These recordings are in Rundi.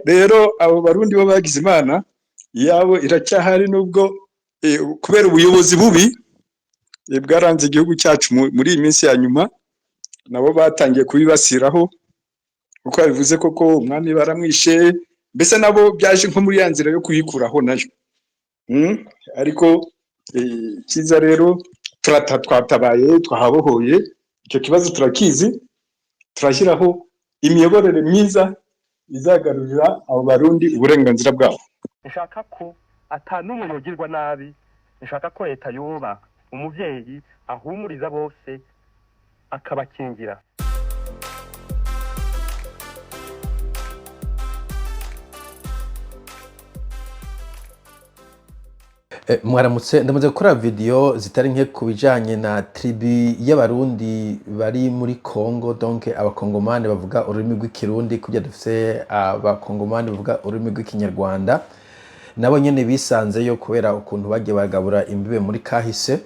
Rero abo Barundi bo bagize Imana, iyabo iracyahari, nubwo kubera ubuyobozi bubi bwaranze igihugu cyacu muri iyi minsi ya nyuma, nabo batangiye kubibasiraho. Kuko babivuze koko, umwami baramwishe, mbese nabo byaje nko muri ya nzira yo kuyikuraho nayo. Ariko icyiza rero, twatabaye, twahabohoye, icyo kibazo turakizi, turashyiraho imiyoborere myiza izagarurira abo Barundi uburenganzira bwabo. Nshaka ko ata n'umwe yogirwa nabi. Nshaka ko leta yoba umuvyeyi ahumuriza bose, akabakingira. Mwaramutse. Ndamaze gukora video zitari nke ku bijanye na tribu y'Abarundi bari muri Congo, donc Abakongomani bavuga ururimi rw'Ikirundi, kugira dufise Abakongomani bavuga ururimi rw'Ikinyarwanda, nabo nyene bisanzeyo kubera ukuntu bagiye bagabura imbibe muri kahise,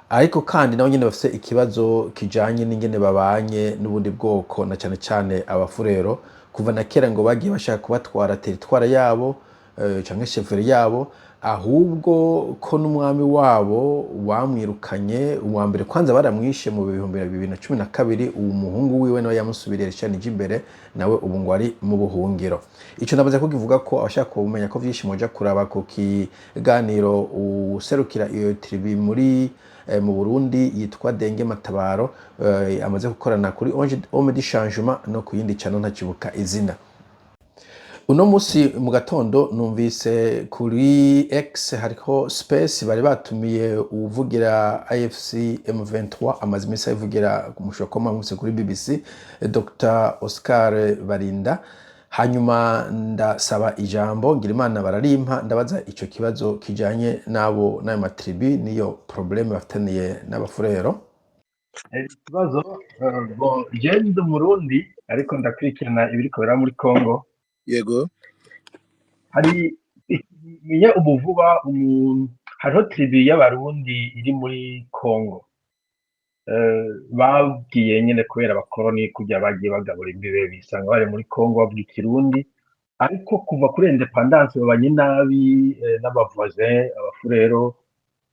ariko kandi nabo nyene bafise ikibazo kijanye n'ingene babanye n'ubundi bwoko, na cane cane Abafurero. Kuva na kera ngo bagiye bashaka kubatwara territoire yabo, canke chefferie yabo, ahubwo ko n'umwami wabo bamwirukanye. Uwa mbere kwanza baramwishe mu 2012, uwo muhungu wiwe nawe yamusubiriye Richard Nijimbere, nawe ubu ngo ari mu buhungiro. Ico ndamaze kukivuga, ko abashaka kumenya ko vyinshi moja kuraba ku kiganiro userukira iyo tribu muri mu Burundi yitwa Denge Matabaro, amaze gukorana kuri Homme du Changement no ku yindi channel ntakibuka izina. Uno musi mu gatondo numvise kuri X hariko space bari batumiye uwuvugira AFC M23, amaze imisi ayivugira, mushobora kuba mwamwumvise kuri BBC, Dr Oscar Barinda. Hanyuma ndasaba ijambo, ngira Imana bararimpa, ndabaza ico kibazo kijanye n'abo n'ayo matribu n'iyo problème bafitaniye n'Abafurero. Ikibazo, bon, je ndi Umurundi ariko ndakurikirana ibiriko biraba muri Congo. Hari menye ubu vuba hariho tribu y'Abarundi iri muri Congo. Babwiye nyene kubera abakoroni kurya bagiye bagabura imbibe, bisanga bari muri Congo bavuga Ikirundi, ariko kuva kuri indépendance babanye nabi n'abavoisin Abafurero,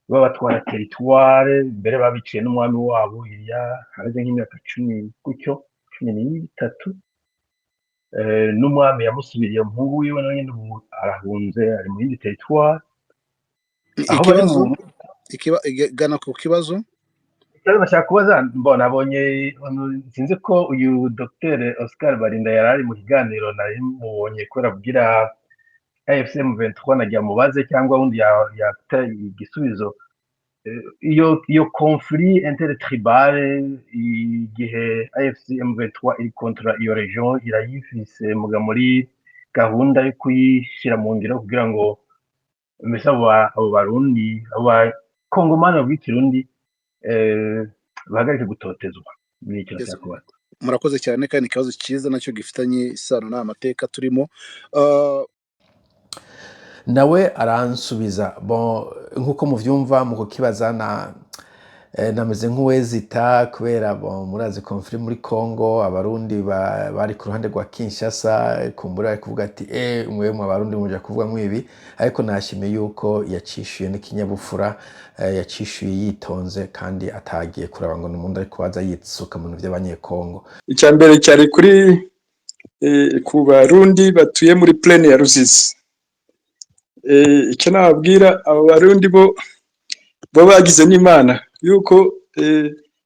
babatwara territoire, mbere babiciye n'umwami wabo iriya hareze nk'imyaka 10 gutyo, 13. N'umwami yamusubiriye umuhungu wiwe, nawe nyene ubu arahunze, ari mu yindi territoire aho bari. Ikibazo? Mu Gana ku kibazo. Ikibazo bashaka kubaza, mbona abonye, sinzi ko uyu Dr Oscar Barinda yari ari mu kiganiro, nari mubonye kubera avugira AFC M23, nagira mubaze cyangwa wundi yata igisubizo. Iyo conflit intertribal, igihe AFC M23 iri kontra iyo région, irayifise muga muri gahunda yo kuyishira mu ngiro kugira ngo mbese abo Barundi, abo Bakongomani bavuga Ikirundi, bahagarike gutotezwa. Ni ikintu nashaka kubaza. Murakoze cyane, kandi ikibazo cyiza nacyo gifitanye isano n'aya mateka turimo. Nawe aransubiza. Bon, nkuko muvyumva mu kukibaza na nameze nk'uwezita kubera, bon, murazi conflit muri Congo, Abarundi bari ku ruhande rwa Kinshasa, kumbura bari kuvuga ati mwewe mu Abarundi muja kuvuga mwibi, ariko nashimiye yuko yacishuye n'ikinyabupfura, yacishuye yitonze kandi atagiye kuraba ngo n'umuntu ariko baza yitsuka mu bintu by'Abanyekongo. Icya mbere cyari kuri ku Barundi batuye muri plaine ya Ruzizi. Icyo nababwira, abo Barundi bo bagize n'Imana yuko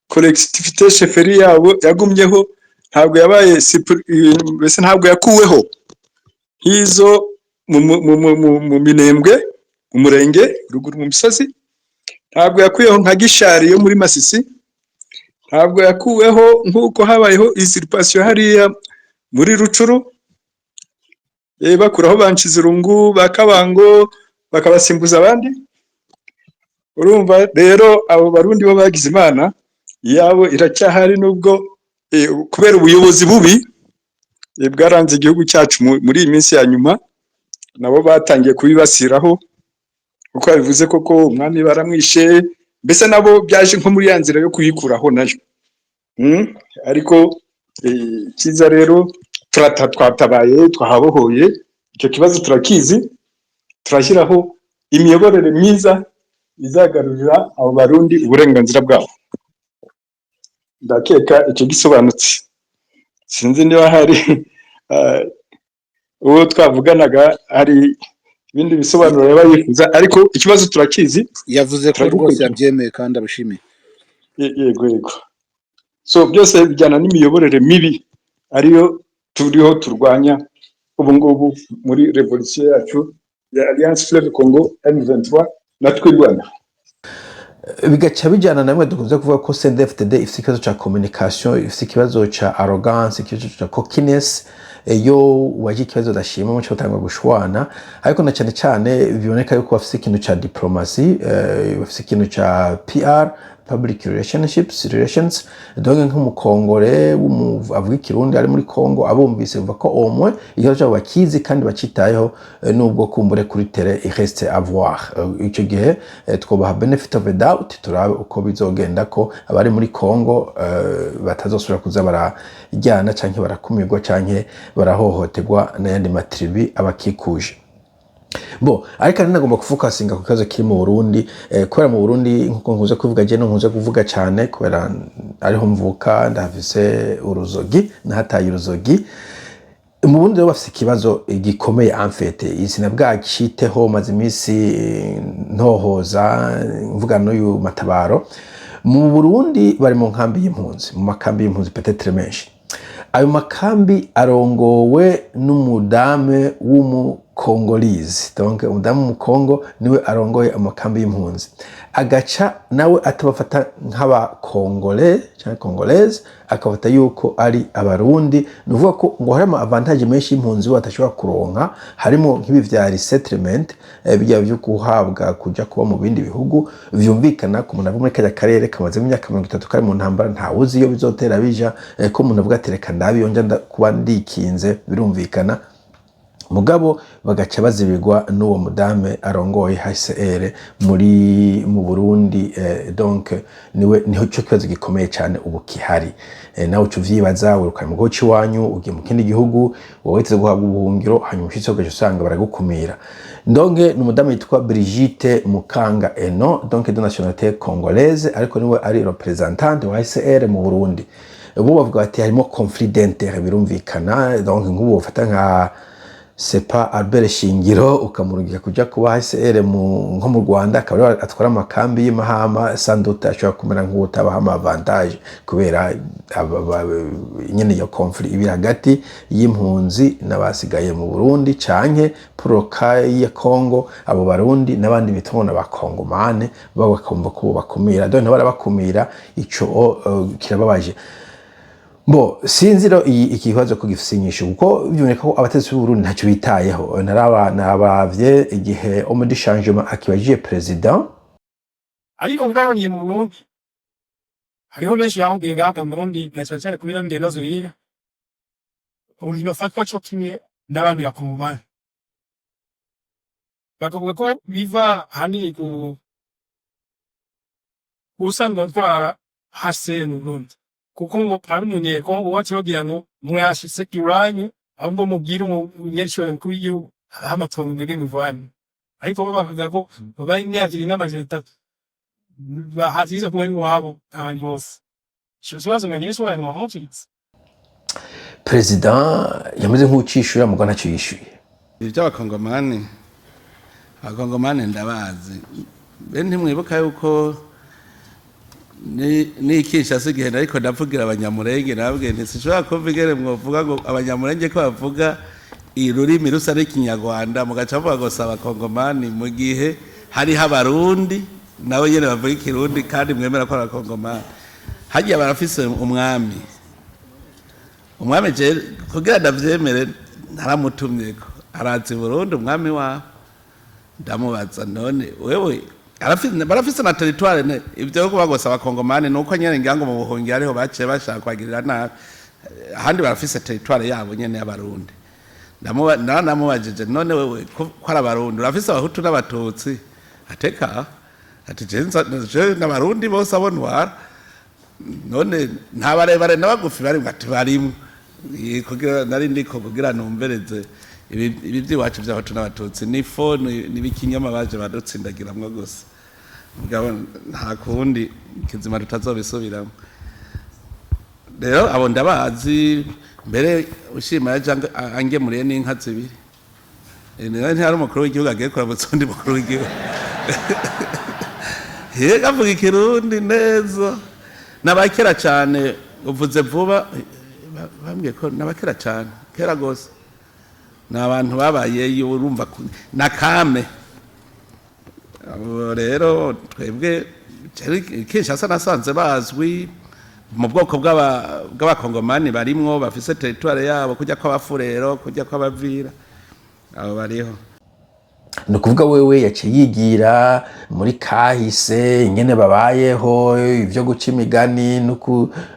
collectivité chefferie yabo yagumyeho, ntabwo yabaye mbese ntabwo yakuweho nk'izo mu Minembwe, mu Murenge ruguru mu misozi, ntabwo yakuyeho nka Gishari yo muri Masisi, ntabwo yakuweho nk'uko habayeho usurpation hariya muri Rucuru, bakuraho ba Nshizirungu, ba Kabango, bakabasimbuza abandi. Urumva rero abo Barundi bo bagize Imana, iyabo iracyahari, nubwo kubera ubuyobozi bubi bwaranze igihugu cyacu muri iyi minsi ya nyuma, nabo batangiye kubibasiraho. Kuko babivuze koko, umwami baramwishe, mbese nabo byaje nko muri ya nzira yo kuyikuraho nayo. Ariko icyiza rero, Turata twatabaye, twahabohoye, icyo kibazo turakizi, turashyiraho imiyoborere myiza izagarurira abo Barundi uburenganzira bwabo. Ndakeka icyo gisobanutse. Sinzi niba hari uwo twavuganaga hari ibindi bisobanuro yaba yifuza, ariko ikibazo turakizi. Yavuze ko rwose Turagikurikira. yabyemeye kandi abishimiye. Yego, so byose bijyana n'imiyoborere mibi ariyo turiho turwanya ubu ngubu muri revolution yacu ya Alliance Fleuve Congo, M23 na Twirwana. Bigaca bijyana na bimwe dukunze kuvuga ko CNDD-FDD ifite ikibazo ca communication, ifite ikibazo ca arrogance, ikibazo ca cockiness. Iyo waje ikibazo udashima, muco batangwa gushwana. Ariko na cyane cyane biboneka yuko bafite ikintu ca diplomacy, bafite ikintu ca PR, public relationships, relations. Donc nk'umukongore avuga ikirundi ari muri Congo, abumvise bivuga ko au moins ikibazo cyabo bakizi kandi bacitayeho, nubwo kumbure kuri terrain il reste à voir. Ico gihe twobaha benefit of the doubt, turabe uko bizogenda, ko abari muri Congo batazosubira kuza barajyana canke barakumirwa canke barahohoterwa n'ayandi matribi abakikuje. Bo ariko ari nagomba kufocusinga ku kibazo kiri mu Burundi, kubera mu Burundi, nkuko nkunze kuvuga, je no nkunze kuvuga cyane kubera ariho mvuka, ndahafise uruzogi, nahataye uruzogi. Mu Burundi rero bafise ikibazo gikomeye en fait, izina bwaciteho maze iminsi ntohoza mvuga n'uyu matabaro. Mu Burundi bari mu nkambi y'impunzi, mu makambi y'impunzi peut-être menshi. Ayo makambi arongowe n'umudame w'umukongolizi, donc umudamu w'umukongo niwe arongoye amakambi y'impunzi, agaca nawe atabafata nk'abakongole cyangwa congolaise, akabafata yuko ari abarundi. Ni ukuvuga ko ngo hari ama avantage menshi y'impunzi bo badashobora kuronka, harimo nk'ibi vya resettlement, bijya vyo guhabwa kuja kuba mu bindi bihugu. Vyumvikana ku muntu ava muri kajya karere kamazemo imyaka 30 kari mu ntambara, ntawuzi iyo bizotera bija, ko umuntu avuga ati: "Reka ndabe iyo nja kuba ndikinze." Birumvikana. Mugabo bagaca bazibirwa n'uwo mudame arongoye HCR muri mu Burundi. Donc niwe niho cyo kibazo gikomeye cyane ubu kihari. Nawe uca uvyibaza, wirukanye mu gihugu c'iwanyu, ugiye mu kindi gihugu, wowe witeze guhabwa ubuhungiro, hanyuma ushitse ugaca usanga baragukumira. Donc ni umudamu yitwa Brigitte Mukanga Eno, donc de nationalité congolaise, ariko niwe ari représentante wa HCR mu Burundi. Bo bavuga bati harimo conflit d'intérêt. Birumvikana. Donc nk'ubu bafata nka sepa Albert Shingiro, ukamurungika kuja kuba HCR mu nko mu Rwanda, akaba ariwe atwara amakambi y'Imahama, sans doute ashobora kumera nk'utabaha ama avantage, kubera nyene iyo conflit ibiri hagati y'impunzi n'abasigaye mu Burundi, canke proka ya Congo, abo Barundi n'abandi bitwa n'abakongomane bo bakumva ko bakumira. Donc barabakumira, ico kirababaje. Bo sinzi rero iyi iki kibazo ko gifise inyishu, kuko biboneka ko abatetsi b'u Burundi ntacyo bitayeho. Naraba nabaravye igihe homme du changement akibajije president. Ariko ngabonye mu Burundi hariho benshi bahungiye ngaha mu Burundi, na cane cane kubera ibibazo biga ubu, ntibafatwa co kimwe n'abandi bakongomani. Bakavuga ko biva ahanini ku ubusanzwe atwara HCR mu Burundi, kuko ngo ari umunyekongo wacu, bagira ngo mwashitse iwanyu, ahubwo mubwire umunyeshuri mukuru w'igihugu aho amatongo mwebwe muvanye. Ariko bo bavuga ko bari imyaka 2300 bahatiza kuba iwabo abantu bose. Ico kibazo ngo ntibisobanura wumvise. President yameze nk'ucishura, muga ntacyo yishuye. Ibi by'abakongomani, abakongomani ndabazi be. Ntimwibuka yuko ni Kinshasa, igihe ariko ndavugira abanyamurenge, nababwiye nti sinshobora kumva ingene mwovuga ngo abanyamurenge ko bavuga ururimi rusa n'ikinyarwanda, mugaca muvuga ngo si abakongomani, mu gihe hariho abarundi nabo nyene bavuga ikirundi kandi mwemera ko ari abakongomani. Hagiye barafise umwami. Umwami je kugira ndavyemere naramutumyeko, araza i Burundi umwami wabo, ndamubaza: "None wewe barafise na territoire?" Ne ivyo yo kuba gusa abakongomani nuko nyene ngira ngo mu buhungiro ariho baciye bashaka kwagirira nabi, ahandi barafise territoire yabo nyene y'abarundi. Naramubajije: "None wewe ko ari abarundi, urafise abahutu n'abatutsi?" Ateka ati: "Je n'abarundi bose abo ntwara." "None nta barebare n'abagufi barimwo?" Ati: "Barimwo." Kugira nari ndiko kugira numvereze ibi by'iwacu by'Abahutu n'Abatutsi ni fo n'ibikinyama baje badutsindagiramwo gusa. Mugabo nta kundi, kizima tutazobisubiramo. Rero abo ndabazi, mbere ushima yaje angemuriye n'inka zibiri. Niba ntihari umukuru w'igihugu agiye kuramutsa undi mukuru w'igihugu, yega avuga Ikirundi neza. N'abakera cyane, uvuze vuba, bambwiye ko n'abakera cyane, kera gose, ni abantu babayeyo. Urumva na kame abo rero twebwe Kinshasa nasanze bazwi mu bwoko bw'Abakongomani barimwo bafise territoire yabo, kujya kw'Abafurero, kujya kw'Abavira, abo bariho. Ni ukuvuga wewe yaciye yigira muri kahise, ingene babayeho, ivyo guca imigani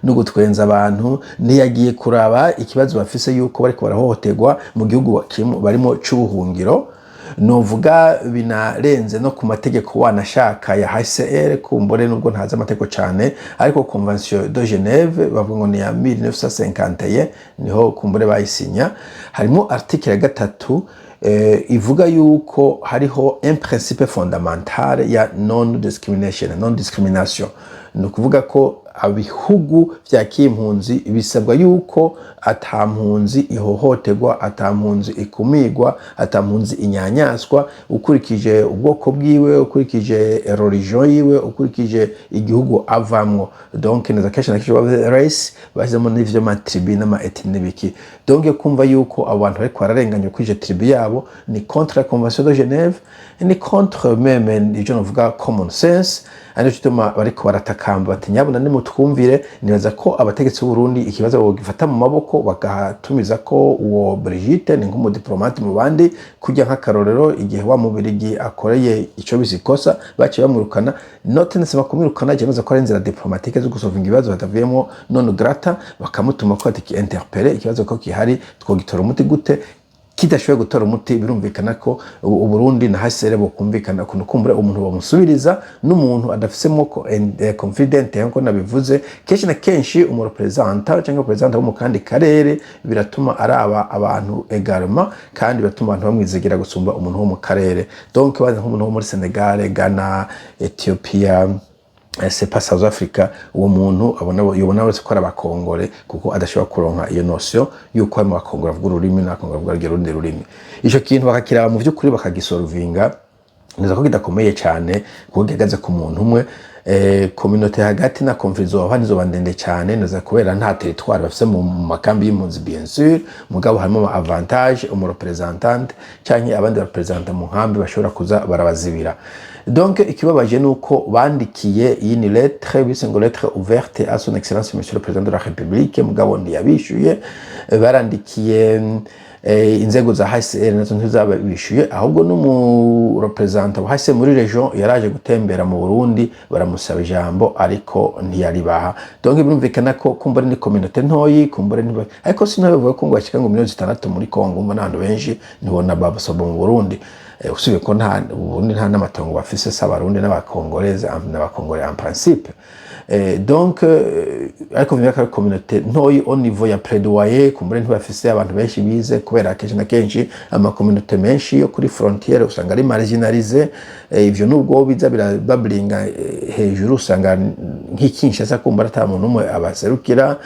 no gutwenza abantu. Ntiyagiye kuraba ikibazo bafise, yuko bariko barahohoterwa mu gihugu barimo c'ubuhungiro. Novuga binarenze no ku mategeko wanashaka ya HCR. Kumbure nubwo ntazi amategeko cane, ariko Convention de Genève bavuga ngo ni ya 1951, niho kumbure bayisinya. Harimo article ya 3 ivuga yuko hariho un principe fondamental ya non discrimination. Non discrimination ni ukuvuga ko abihugu vyakiye impunzi bisabwa yuko ata mpunzi ihohoterwa, ata mpunzi ikumigwa, ata mpunzi inyanyaswa ukurikije ubwoko bwiwe, ukurikije religion yiwe, ukurikije igihugu avamwo. Donc neza kenshi na kenshi bavuze race, bashyizemo n'ivyo ma tribu n'ama ethnie n'ibiki. Donc kumva yuko abo bantu bariko bararenganywa ukurikije tribu yabo ni contre la Convention de Genève, ni contre même ivyo novuga common sense. Ari gituma bariko baratakamba bati: "Nyabuna nimutwumvire." Nibaza ko abategetsi b'u Burundi ikibazo bogifata mu maboko, bagatumiza ko uwo Brigitte, ni nk'umudiplomate mu bandi, kujya nk'akarorero igihe wa Mubirigi akoreye ico bise ikosa baciye bamwirukana. Note nesema kumwirukana, je ko ari inzira diplomatique zo gusolvinga ibibazo hatavuyemo non grata. Bakamutuma ko ati interpeller ikibazo ko kihari, twogitora umuti gute? Kidashoboye gutora umuti, birumvikana ko Uburundi na HCR bokumvikana ukuntu kumbura umuntu bamusubiriza n'umuntu adafisemo confident. Nkuko nabivuze, kenshi na kenshi umu représentant cyangwa président wo mu kandi karere biratuma araba abantu également, kandi biratuma abantu bamwizigira gusumba umuntu wo mu karere. Donc baza nk'umuntu wo muri Senegal, Ghana, Ethiopia, c'est pas South Africa, uwo muntu abona yobona wese ko ari Abakongore, kuko adashobora kuronka iyo notion yuko harimo Abakongore bavuga ururimi n'Abakongore bavuga urundi rurimi. Ico kintu bakakiraba mu vy'ukuri, bakagisolvinga neza, ko kidakomeye cyane kuko gihagaze ku muntu umwe. Communauté hagati na conflit zoba ntizoba ndende cyane neza, kubera nta territoire bafise mu makambi y'impunzi, bien sûr. Mugabo harimo ama avantage, umu représentant canke abandi représentant mu nkambi bashobora kuza barabazibira. Donc ikibabaje nuko bandikiye iyi ni lettre bise ngo lettre ouverte à Son Excellence Monsieur le Président de la République, mugabo ntiyabishuye. Barandikiye inzego za HCR, nazo ntizabishuye. Ahubwo n'umu représentant wa HCR muri région yaraje gutembera mu Burundi, baramusaba ijambo ariko ntiyaribaha. Donc birumvikana ko kumbura ni communauté ntoyi, kumbura ni ariko sinabivuga ko ngo bashika ngo miliyoni 6 muri Kongo, umva n'abantu benshi ntibona babasoba mu Burundi. Usubiye ko nta Burundi nta n'amatongo bafise, si Abarundi n'Abakongolese n'Abakongore en principe. Donc ariko vyumva ko ari communauté ntoyi au niveau ya plaidoyer. Kumbure ntibafise abantu benshi bize, kubera kenshi na kenshi ama communauté menshi yo kuri frontière usanga ari marginalisé. Ivyo nubwo biza birabablinga hejuru, usanga nk'ikinshasa kumbura ata muntu umwe abaserukira.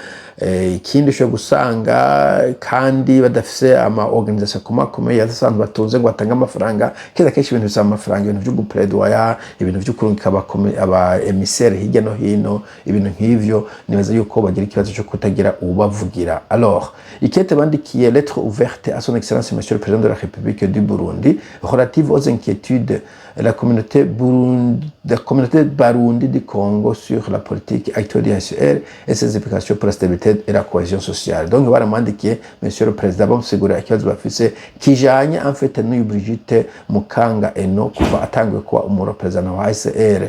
Ikindi ushobora gusanga kandi badafise ama organisation akomakomeye yasanzwe batunze ngo batange amafaranga. Kera kenshi ibintu bisaba amafaranga, ibintu vyo guplaidoyer, ibintu vyo kurungika aba émissaire hirya no hino, ibintu nk'ivyo. Nibaza yuko bagira ikibazo cyo kutagira ubavugira. Alors ikete bandikiye, lettre ouverte à Son Excellence Monsieur le Président de la République du Burundi relative aux inquiétudes la communauté Burundi, la communauté Barundi du Congo sur la politique actuelle du HCR et ses implications pour la stabilité et la cohésion sociale. Donc baramwandikiye Monsieur le Président, bamusigurira ikibazo bafise kijanye en fait n'uyu Brigitte Mukanga Eno kuva atanguye kuba umu représentant wa HCR.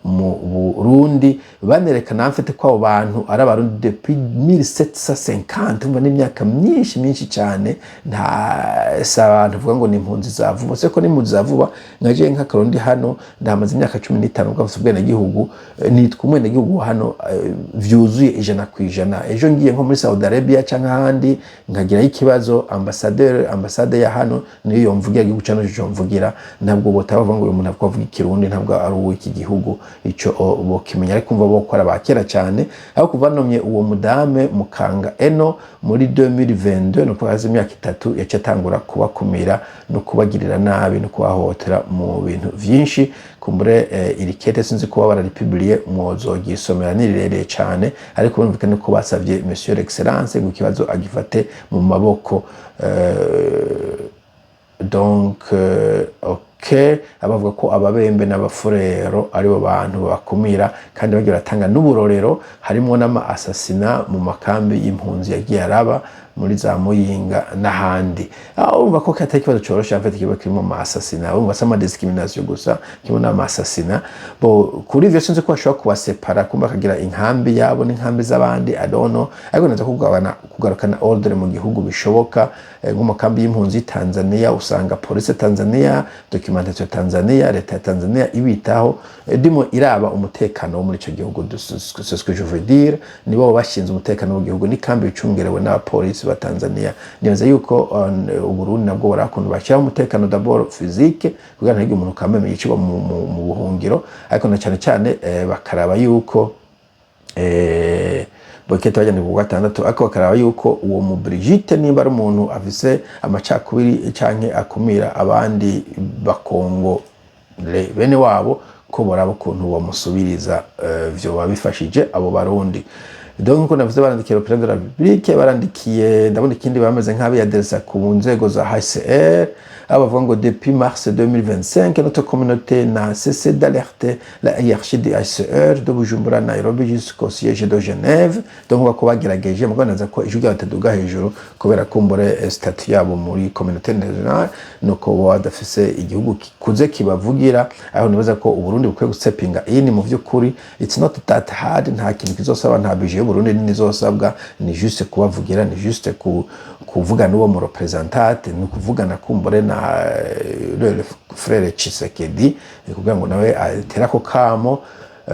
Mu Burundi banerekana mfite ko abo bantu ari Abarundi depuis 1750. Umva, n'imyaka myinshi myinshi cyane. Nta si abantu uvuga ngo ni impunzi za vuba, se ko ni impunzi za vuba. Nka je nk'Akarundi hano ndahamaze imyaka 15, ubwo mfise ubwenegihugu, nitwa umwenegihugu hano vyuzuye 100%. Ejo ngiye nko muri Saudi Arabia canke ahandi nkagirayo ikibazo, ambassadeur, ambasade ya hano niyo yomvugira, igihugu cano yomvugira. Ntabwo botaba bavuga ngo uyu muntu avuga Ikirundi, ntabwo ari uw'iki gihugu. Ico bokimenya, ariko umva bokora ba kera cyane. Aho kuva nomye uwo mudame Mukanga Eno muri 2022, no kuva imyaka 3, yaciye atangura kubakumira no kubagirira nabi no kubahohotera mu bintu vyinshi. Kumbure iri kete sinzi kuba bararipubliye, mwozogisomera, ni rirerire cyane, ariko bumvikane ko basavye Monsieur l'Excellence ngo ikibazo agifate mu maboko. Donc ok, abavuga ko Ababembe n'Abafurero aribo bantu babakumira, kandi bagiye baratanga n'uburorero, harimo n'ama assassinats mu makambi y'impunzi yagiye araba muri za Muyinga n'ahandi. Aho urumva ko katari ikibazo coroshe, en fait kiba kirimo ama assassinats. Urumva si ama discrimination gusa, kirimo n'ama assassinats. Bo kuri ivyo sinzi ko bashobora kubasepara, kumva bakagira inkambi yabo n'inkambi z'abandi, I don't know, ariko naza kugabana kugarukana ordre mu gihugu bishoboka. Nko mu kambi y'impunzi Tanzania, usanga polisi ya Tanzania, documentation ya Tanzania, leta ya Tanzania ibitaho, ndimo iraba umutekano wo muri ico gihugu. C'est ce que je veux dire, nibo bashinze umutekano w'igihugu, n'ikambi icungerewe n'abapolisi ba Tanzania. Nibaza yuko Uburundi nabwo barakuntu bashyiraho umutekano, d'abord physique, kugira ntihagire umuntu kameme yicirwa mu buhungiro, ariko na cyane cyane bakaraba yuko bokete bajyana ku gatandatu, ariko bakaraba yuko uwo mu Brigitte nimba ari umuntu afise amacakubiri canke akumira abandi Bakongo bene wabo, ko boraba ukuntu bamusubiriza, vyoba bifashije abo Barundi. Donc nkuko navuze, barandikiye le président de la République, barandikiye, ndabona ikindi bameze nk'abiyaderesa ku nzego za HCR, aho bavuga ngo: "Depuis mars 2025, notre communauté n'a cessé d'alerter la hiérarchie du HCR de Bujumbura, Nairobi jusqu'au siège de Genève." Donc bako bagerageje, mugabo naza ko ijwi ryabo ritaduga hejuru kubera kumbure statut yabo muri communauté nationale, nuko baba badafise igihugu kikuze kibavugira. Aho nibaza ko Uburundi bukwiye gustepinga in. Mu vy'ukuri it's not that hard, nta kintu kizosaba, nta budget y'Uburundi nini izosabwa, ni juste kubavugira, ni juste kuvuga n'uwo mu représentante, ni ukuvugana kumbure na le frère Tshisekedi kugira ngo nawe atere ako kamo.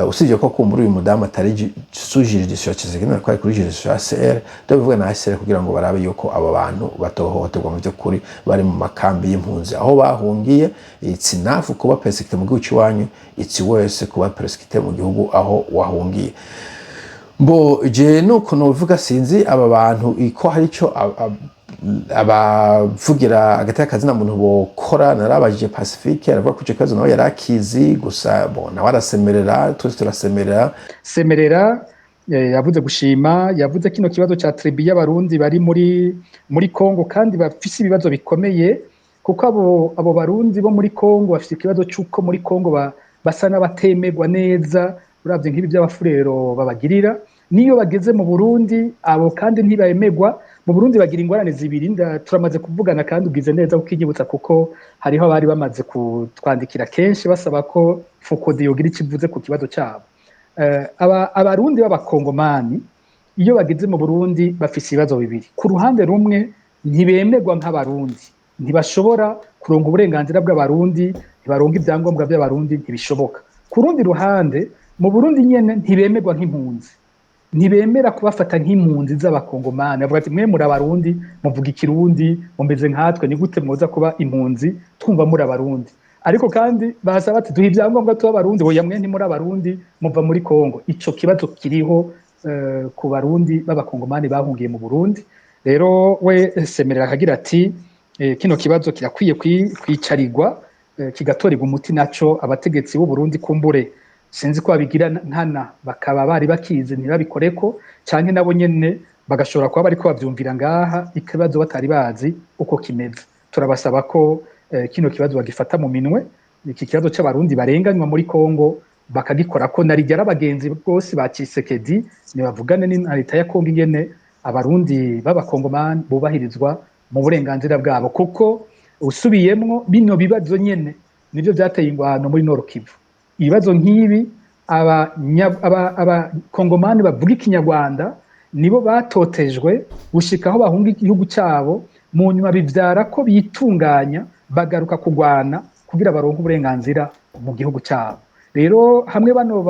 Usibye ko kumbura uyu mudamu atari sous juridiction ya Tshisekedi, ariko ari kuri juridiction ya HCR, donc bivuga na HCR kugira ngo barabe yuko abo bantu batohohoterwa mu by'ukuri bari mu makambi y'impunzi aho bahungiye. It's enough kuba persécuté mu gihugu cy'iwanyu, it's worse kuba persécuté mu gihugu aho wahungiye. Mbo je nuko novuga, sinzi aba bantu ko hari ico abavugira agateka kazina muntu bokora. Narabajije Pacifique, aravuga ko ico kibazo nawe yari akizi gusa. Bo nawe arasemerera, twese turasemerera. Semerera yavuze gushima, yavuze kino kibazo ca tribu y'Abarundi bari muri Congo kandi bafise ibibazo bikomeye, kuko abo Barundi bo muri Congo bafise ikibazo c'uko muri Congo basa n'abatemerwa neza. Uravye nk'ibi by'Abafurero babagirira niyo bageze mu Burundi, abo kandi ntibemerwa mu Burundi, bagira ingorane zibiri. Turamaze kuvugana kandi ugize neza kukinyibutsa, kuko hariho abari bamaze kutwandikira kenshi basaba ko FOCODE yogira icyo ivuze ku kibazo cyabo. Abarundi b'Abakongomani iyo bageze mu Burundi bafise ibibazo bibiri: ku ruhande rumwe ntibemerwa nk'Abarundi, ntibashobora kuronka uburenganzira bw'Abarundi, ntibaronka ibyangombwa by'Abarundi, ntibishoboka. Ku rundi ruhande, mu Burundi nyene ntibemerwa nk'impunzi, ntibemera kubafata nk'impunzi z'Abakongomani. Bavuga ati: "Mwe muri Abarundi, muvuga Ikirundi, mumeze nkatwe, ni gute mwoza kuba impunzi twumva muri Abarundi?" Ariko kandi basaba bati: "Duha ibyangombwa tuba Abarundi." "Oya, mwe ntimuri Abarundi, muva muri Kongo." Ico kibazo kiriho ku Barundi b'Abakongomani bahungiye mu Burundi. Rero we Semerera akagira ati: "Kino kibazo kirakwiye kwicarirwa, kigatorerwa umuti naco." Abategetsi b'u Burundi kumbure sinzi ko babigira nkana, bakaba bari bakizi ntibabikoreko, canke nabo nyene bagashobora kuba bariko bavyumvira ngaha, ikibazo batari bazi uko kimeze. Turabasaba ko kino kibazo bagifata mu minwe, iki kibazo c'Abarundi barenganywa muri Kongo bakagikora ko narijya abagenzi bose ba Tshisekedi nibavugane na leta ya Kongo ingene Abarundi b'Abakongomani bubahirizwa mu burenganzira bwabo, kuko usubiyemwo bino bibazo nyene nivyo vyateye ingwano muri Nord Kivu. Ibibazo nk'ibi Abakongomani bavuga Ikinyarwanda nibo batotejwe gushika aho bahunga igihugu cyabo. Mu nyuma bivyara ko bitunganya, bagaruka kugwana kugira baronke uburenganzira mu gihugu cyabo. Rero hamwe bano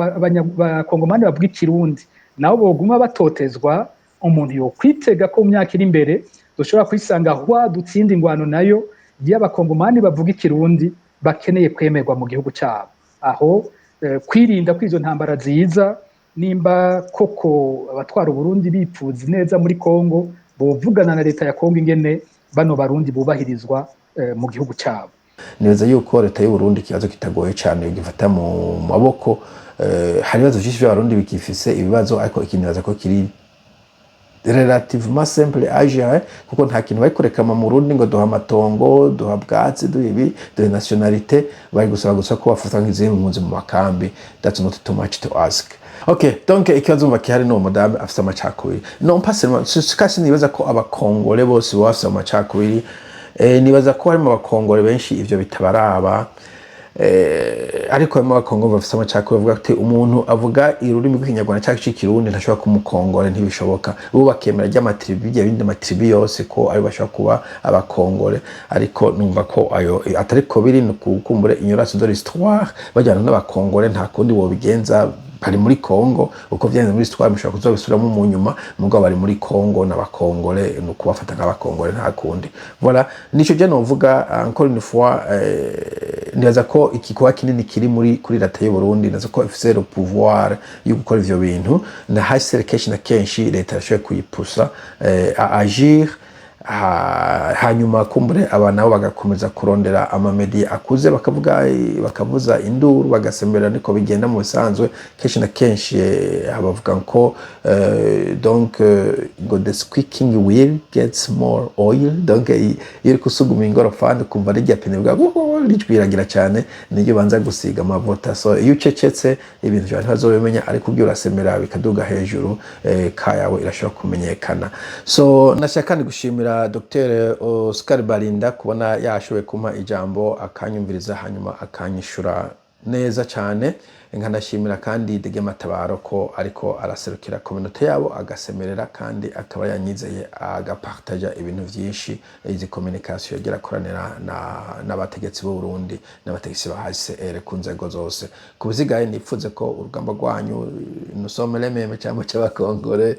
bakongomani bavuga Ikirundi nabo boguma batotezwa, umuntu yokwitega ko mu myaka iri imbere dushobora kwisanga hadutse ingwano nayo y'Abakongomani bavuga Ikirundi bakeneye kwemerwa mu gihugu cyabo. Aho kwirinda ko izo ntambara ziza, nimba koko abatwara Uburundi bipfuza neza muri Kongo, bovugana na leta ya Kongo ingene bano Barundi bubahirizwa mu gihugu cyabo. Nibaza yuko leta y'u Burundi ikibazo kitagoye cyane gifata mu maboko. Hari ibibazo byinshi by'Abarundi bikifise ibibazo, ariko ikintu nibaza ko kiri relativement simple à gérer, kuko nta kintu bari kurekama mu Burundi ngo duha amatongo, duha bwatsi, duha ibi, duha nationalité. Bari gusaba gusa ko bafata nk'izindi mpunzi mu makambi. That's not too much to ask. Okay, donc ikibazo mva kihari n'uwo mudamu afise amacakubiri. Non, pas seulement kasi, nibaza ko Abakongole bose baba bafise amacakubiri. Nibaza ko harimo Abakongole benshi ivyo bitabaraba, ariko harimo Abakongo bafise amacakubiri, bavuga ati umuntu avuga ururimi rw'Ikinyarwanda cyangwa c'Ikirundi ntashobora kuba Umukongore, ntibishoboka. Bo bakemera ry'amatribu, bijya bindi matribu yose, ko ari bashobora kuba Abakongore. Ariko numva ko ayo atari ko biri, ni ukukumbure ignorance de l'histoire. Bajyana n'Abakongore, nta kundi wobigenza, bari muri Congo. Uko vyagenze muri histoire mushobora kuzobisubiramo mu nyuma, mugabo bari muri Congo n'Abakongore, ni ukubafata nk'Abakongore, nta kundi. Voilà, nico je novuga. Encore une fois, nibaza ko igikorwa kinini kiri muri kuri leta y'u Burundi. Nibaza ko ifise le pouvoir yo gukora ivyo bintu, na HCR kenshi na kenshi leta yashoboye kuyipusa à agir. Hanyuma kumbure aba nabo bagakomeza kurondera amamedia akuze, bakavuga, bakavuza induru, bagasemberera. Niko bigenda mu bisanzwe kenshi na kenshi. Bavuga ko donc ngo "the squeaking wheel gets more oil". Donc iyo uri gusuguma ingorofani, ukumva rirya pine bwa rijwiragira cyane, niryo ubanza gusiga amavuta. So iyo ucecetse, ibintu byawe ntibazobimenya, ariko ubwo urasemera bikaduga hejuru, ka yawe irashobora kumenyekana. So nashaka kandi gushimira Dr Oscar Barinda kubona yashoboye kumpa ijambo, akanyumviriza, hanyuma akanyishura neza cyane. Nkanashimira kandi Dege Matabaro ko ariko araserukira communauté yabo, agasemerera, kandi akaba yanyizeye agapartaja ibintu vyinshi, izi communication yagira akoranira n'abategetsi b'u Burundi n'abategetsi ba HCR ku nzego zose. Ku bisigaye, nipfuze ko urugamba rwanyu, nous sommes les mêmes, cyangwa cy'Abakongore,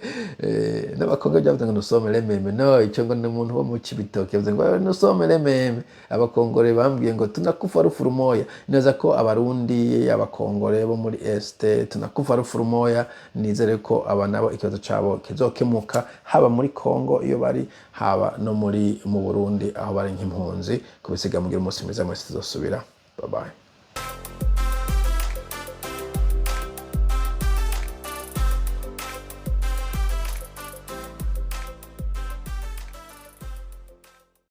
n'Abakongore byavuze ngo "nous sommes les mêmes". No icyo ngo ni umuntu wo mu Cibitoke yavuze ngo "nous sommes les mêmes". Abakongore bambwiye ngo "tunakufa rupfu rumoya". Neza ko Abarundi, Abakongore bo muri Est, tunakufa rupfu rumoya. Nizere ko aba nabo ikibazo cabo kizokemuka, haba muri Congo iyo bari, haba no muri mu Burundi aho bari nk'impunzi. Kubisiga, mugira umunsi mwiza mwese, tuzosubira. Bye bye.